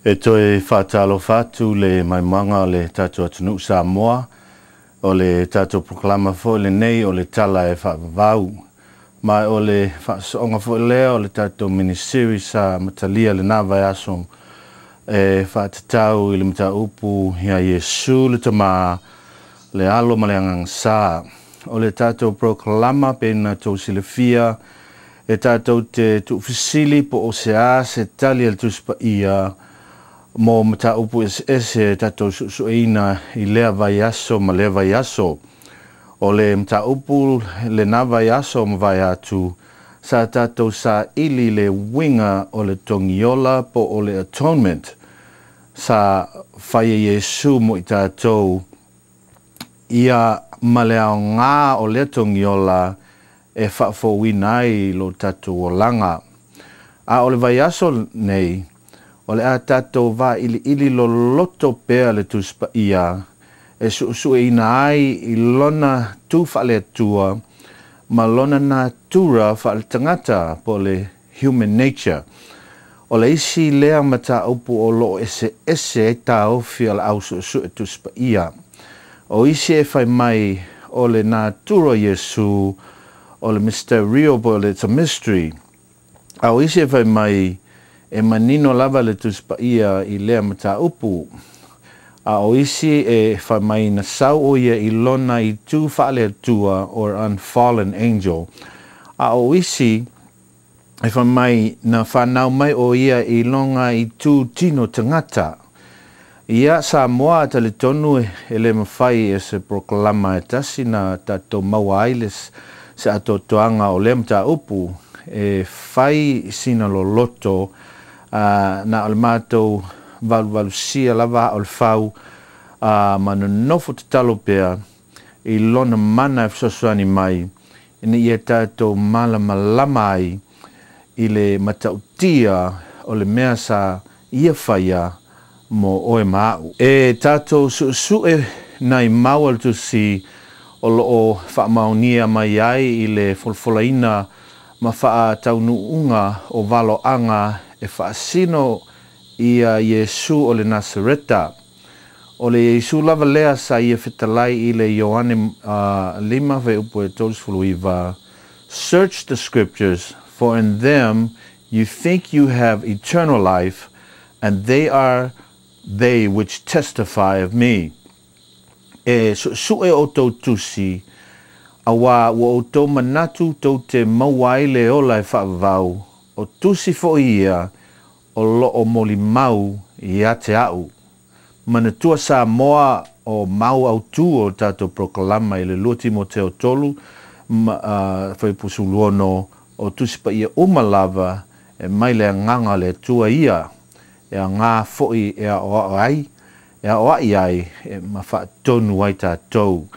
E toe faatalofa atu le maimoaga o le tatou atunuu Samoa. O le tatou polokalama foi lenei o le Tala e Faavavau. Ma o le faaso'oga foi lea o le tatou mini-series sa amatalia lena vaiaso e faatatau i le mataupu ia Iesu le Tamā, le Alo ma le Agaga Sa. O le tatou polokalama pe na tou silafia e tatou te tuufesili po o se a se tali a le Tusi Paia mo mataupu eseese e tatou suesueina i lea vaiaso ma lea vaiaso. O le mataupu lena vaiaso ma vai atu sa tatou saili le uiga o le togiola po o le atonement sa fai e Iesu mo i tatou ia ma le aoga o lea togiola e faafouina ai lo tatou olaga. A o le vaiaso nei, o le a tatou vailiili loloto pea le Tusi Paia e suesueina ai i lona tu faale-Atua ma lona natura faaletagata po o le human nature. O le isi lea mataupu o loo eseese ai taofi o le au suesue Tusi Paia. O isi e fai mai o le natura o Iesu o le mysterio po o le it's a mystery. A o isi e fai mai e manino lava le Tusi Paia i lea mataupu. A o isi e fai mai na sau o ia i lona itu faale-Atua or unfallen angel. A o isi e fai mai na whanau mai o ia i lona itu tino tangata. Ia Samoa talitonu e le mafai e se polokalama e tasi na tatou maua ai le se atoatoaga o lea mataupu e fai sina loloto na o le matou valuvalusia lava o le fau ma nonofo tatalo pea i lona mana e fesoasoani mai ina ia tatou malamalama ai i le matautia o le mea sa ia faia mo oe ma a'u. E tatou su'esu'e nai mau a le Tusi o loo faamaonia mai ai i le folafolaina ma faataunuuga o valoaga e faasino ia Iesu o le Nasareta. O le Iesu lava lea sa ia fetalai i le Ioane 5 fuaiupu e 39, "Search the scriptures, for in them you think you have eternal life, and they are they which testify of me." E su'esu'e outou tusi, auā ua outou manatu tou te maua ai le ola e faavavau, o tusi foi ia o loo molimau ia te a'u. Manatua Samoa o mau autū o tatou polokalama i le 2 Timoteo 3 fuaiupu 16, o Tusi Paia uma lava e mai le Agaga o le Atua ia e aoga foi e aoao ai, e aoai ai e ma faatonu ai tatou.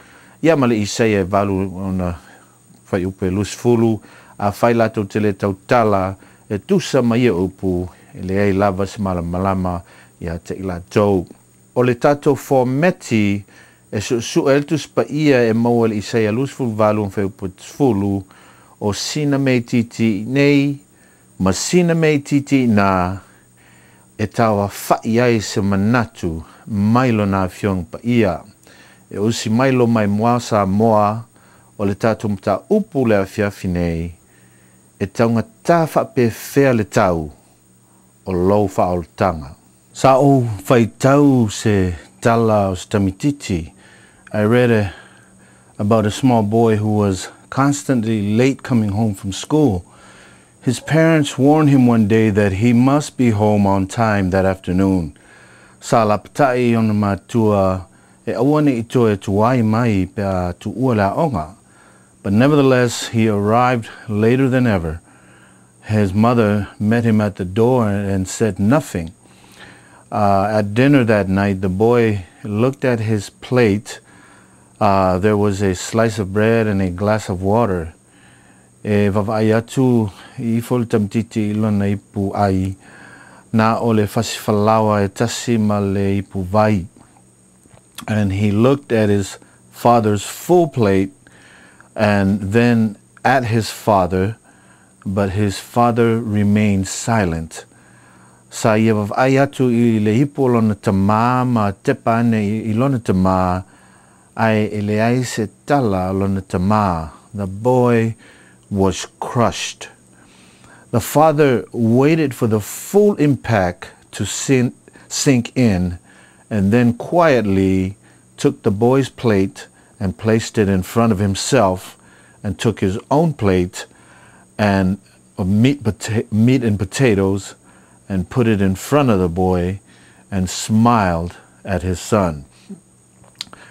Ia ma le Isaia e 8 ona fuaiupu e 20, afai latou te le tautala e tusa ma ia upu, e leai lava se malamalama ia te i latou. O le tatou fometi e su'esu'e ai le Tusi Paia e maua i le Isaia 28 fuaiupu 10, o sina mea itiiti nei ma sina mea itiiti iinā e tauafa'i ai se manatu mai lona Afioga Paia. E usi mai lo maimoa Samoa o le tatou mataupu le afiafi nei e taugatā faapefea le tau o lou faaolataga. Sa ou faitau se tala o se tamititi. I read about a small boy who was constantly late coming home from school. His parents warned him one day that he must be home on time that afternoon. Sa lapatai ona matua e aua nei toe tuai mai pe a tuua le aoga. But nevertheless, he arrived later than ever. His mother met him at the door and said nothing. At dinner that night, the boy looked at his plate. There was a slice of bread and a glass of water. E vaavaai atu ifo le tamititi i lona ipu ai, na o le fasi falaoa e tasi ma le ipu vai. And he looked at his father's full plate and then at his father, but his father remained silent. Sa ia vaavaai atu i le ipu o lona tamā ma tepa ane i lona tamā, ae e leai se tala a lona tamā. The boy was crushed. The father waited for the full impact to sink in and then quietly took the boy's plate and placed it in front of himself and took his own plate and of meat, meat and potatoes and put it in front of the boy and smiled at his son.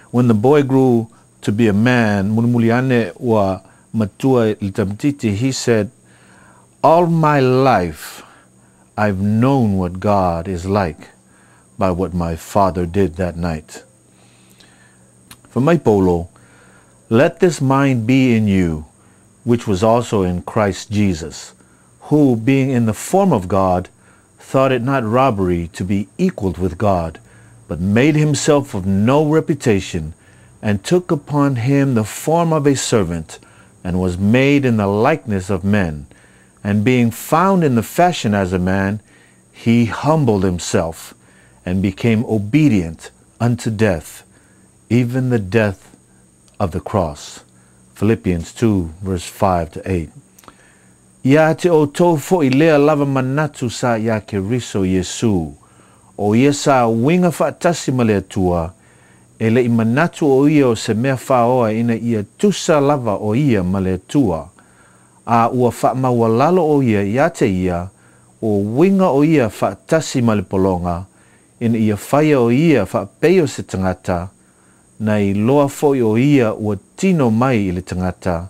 When the boy grew to be a man, mulimuli ane ua matua le tamaititi, he said, "All my life I've known what God is like by what my father did that night." Fai mai Paulo, "Let this mind be in you, which was also in Christ Jesus, who, being in the form of God, thought it not robbery to be equal with God, but made himself of no reputation, and took upon him the form of a servant, and was made in the likeness of men. And being found in the fashion as a man, he humbled himself, and became obedient unto death, even the death of the cross." Philippians 2, verse 5 to 8. Ia te outou fo'i lea lava manatu sa iā Keriso Iesu, o ia sa uiga faatasi ma le Atua, e le i manatu o ia o se mea faoa ina ia tusa lava o ia ma le Atua, a ua faamaualalo o ia ia te ia, ua uiga o ia faatasi ma le pologa, ina ia faia o ia faapei o se tagata, na iloa fo'i o ia ua tino mai i le tagata,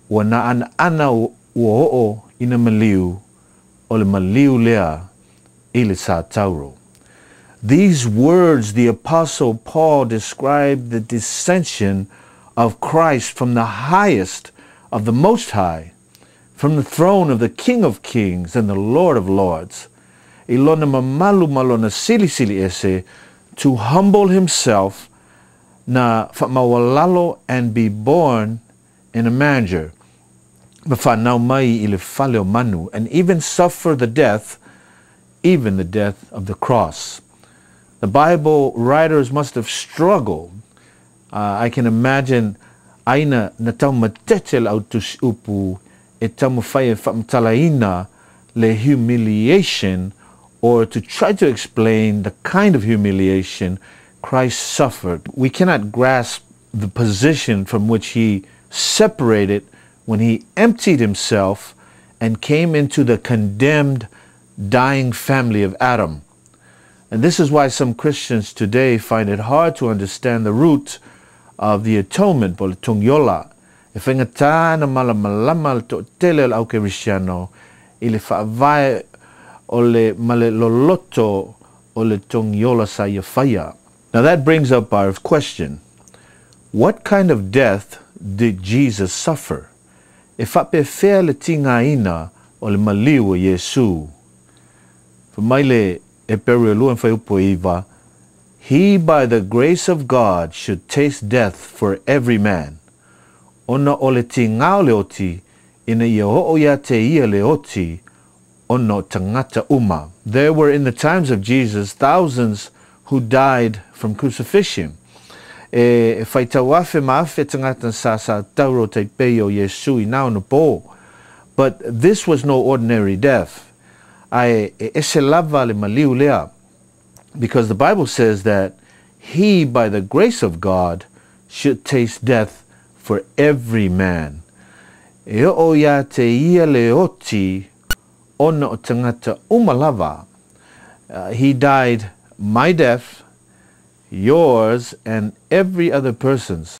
ua na anaana ua oo ina maliu, o le maliu lea i le satauro. These words, the Apostle Paul described the descension of Christ from the highest of the Most High, from the throne of the King of Kings and the Lord of Lords, i lona mamalu ma lona silisili ese, to humble himself, na faamaualalo, and be born in a manger, ma fanau mai i le fale o manu, and even suffer the death, even the death of the cross. The Bible writers must have struggled. I can imagine aina na taumatete le au tusiupu e taumafai e faamatalaina le humiliation or to try to explain the kind of humiliation Christ suffered. We cannot grasp the position from which he separated when he emptied himself and came into the condemned, dying family of Adam. And this is why some Christians today find it hard to understand the root of the atonement, po le togiola. E faigata na malamalama le toatele o le aukerisiano i le faavae o le ma le loloto o le togiola sa ia faia. Now that brings up our question. What kind of death did Jesus suffer? E faapefea le tigaina o le maliu o Iesu? Fai mai le Heperu e 2 fuaiupu 9, "He by the grace of God should taste death for every man." Ona o le tigā o le oti, ina ia oo ia te ia le oti, ona o tagata uma. There were in the times of Jesus thousands who died from crucifixion. E faitau afe ma afe tagata sa sa tauro tai pei o Iesu i na ona pō. But this was no ordinary death. Ae e ese lava le maliu lea. Because the Bible says that he, by the grace of God, should taste death for every man. E oo ia te ia le oti ona o tagata uma lava. He died my death, yours, and every other person's.